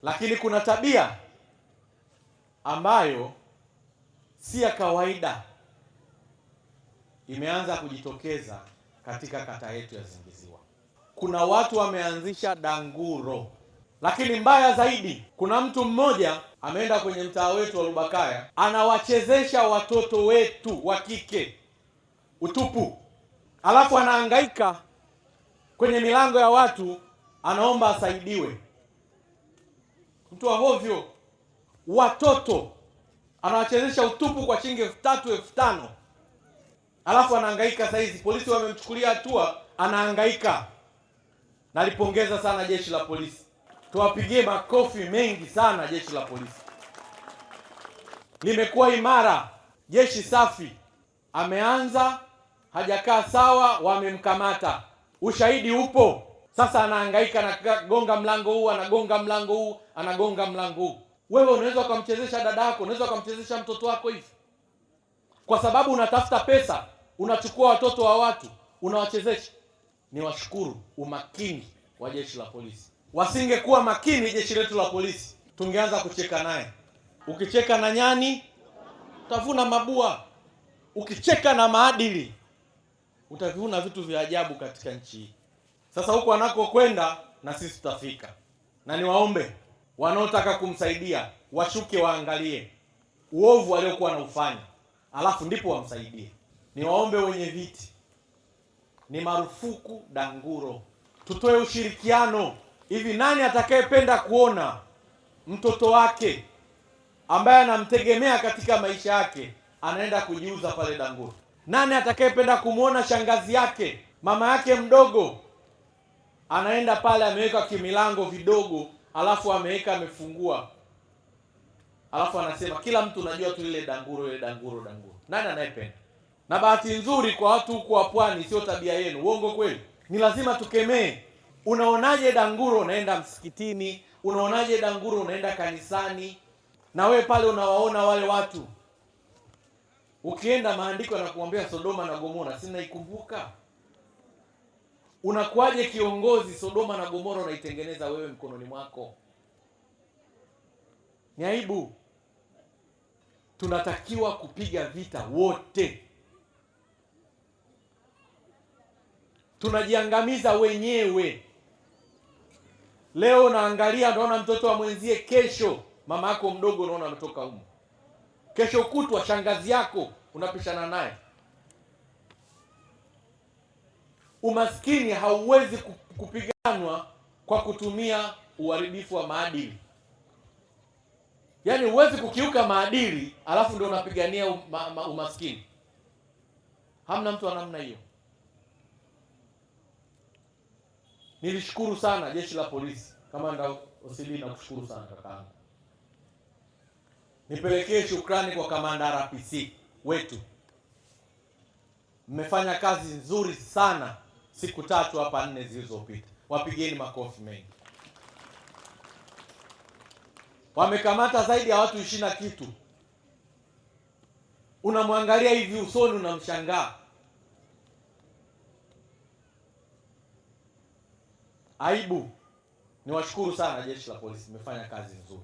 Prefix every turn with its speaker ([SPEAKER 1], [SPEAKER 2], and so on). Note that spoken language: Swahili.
[SPEAKER 1] Lakini kuna tabia ambayo si ya kawaida imeanza kujitokeza katika kata yetu ya Zingiziwa. Kuna watu wameanzisha danguro, lakini mbaya zaidi, kuna mtu mmoja ameenda kwenye mtaa wetu wa Rubakaya, anawachezesha watoto wetu wa kike utupu, alafu anahangaika kwenye milango ya watu, anaomba asaidiwe. Mtu wa hovyo, watoto anawachezesha utupu kwa shilingi 3,000, 5,000, alafu anahangaika saizi. Polisi wamemchukulia hatua, anahangaika. Nalipongeza sana jeshi la polisi, tuwapigie makofi mengi sana jeshi la polisi, limekuwa imara, jeshi safi. Ameanza hajakaa sawa, wamemkamata, ushahidi upo. Sasa anahangaika, anagonga mlango huu, anagonga mlango huu, anagonga mlango huu. Wewe unaweza ukamchezesha dada yako, unaweza ukamchezesha mtoto wako hivi, kwa sababu unatafuta pesa, unachukua watoto wa watu unawachezesha. Niwashukuru umakini wa jeshi la polisi. Wasingekuwa makini jeshi letu la polisi, tungeanza kucheka naye. Ukicheka na nyani utavuna mabua, ukicheka na maadili utavuna vitu vya ajabu katika nchi hii. Sasa huko anakokwenda na sisi tutafika, na niwaombe wanaotaka kumsaidia washuke, waangalie uovu aliokuwa anaufanya, alafu ndipo wamsaidie. Niwaombe wenye viti, ni marufuku danguro, tutoe ushirikiano. Hivi nani atakayependa kuona mtoto wake ambaye anamtegemea katika maisha yake anaenda kujiuza pale danguro? Nani atakayependa kumwona shangazi yake, mama yake mdogo anaenda pale ameweka kimilango vidogo, alafu ameweka amefungua, alafu anasema kila mtu unajua tu ile danguro, ile danguro, danguro. Nani anayependa? Na bahati nzuri kwa watu huku wa pwani, sio tabia yenu. Uongo kweli? Ni lazima tukemee. Unaonaje danguro unaenda msikitini? Unaonaje danguro unaenda kanisani? Na wewe pale unawaona wale watu. Ukienda maandiko yanakuambia Sodoma na Gomora, sina ikumbuka. Unakuwaje kiongozi Sodoma na Gomora unaitengeneza wewe mkononi mwako? Ni aibu. Tunatakiwa kupiga vita wote. Tunajiangamiza wenyewe. Leo unaangalia unaona mtoto wa mwenzie, kesho mama yako mdogo unaona ametoka humo, kesho kutwa shangazi yako unapishana naye. Umaskini hauwezi kupiganwa kwa kutumia uharibifu wa maadili. Yaani huwezi kukiuka maadili alafu ndio unapigania umaskini. Hamna mtu wa namna hiyo. Nilishukuru sana jeshi la polisi. Kamanda OCD, nakushukuru sana kakaangu. Nipelekee shukrani kwa kamanda RPC wetu. Mmefanya kazi nzuri sana siku 3 hapa 4 zilizopita. Wapigeni makofi mengi. Wamekamata zaidi ya watu 20 na kitu. Unamwangalia hivi usoni unamshangaa. Aibu. Niwashukuru sana jeshi la polisi, mmefanya kazi nzuri.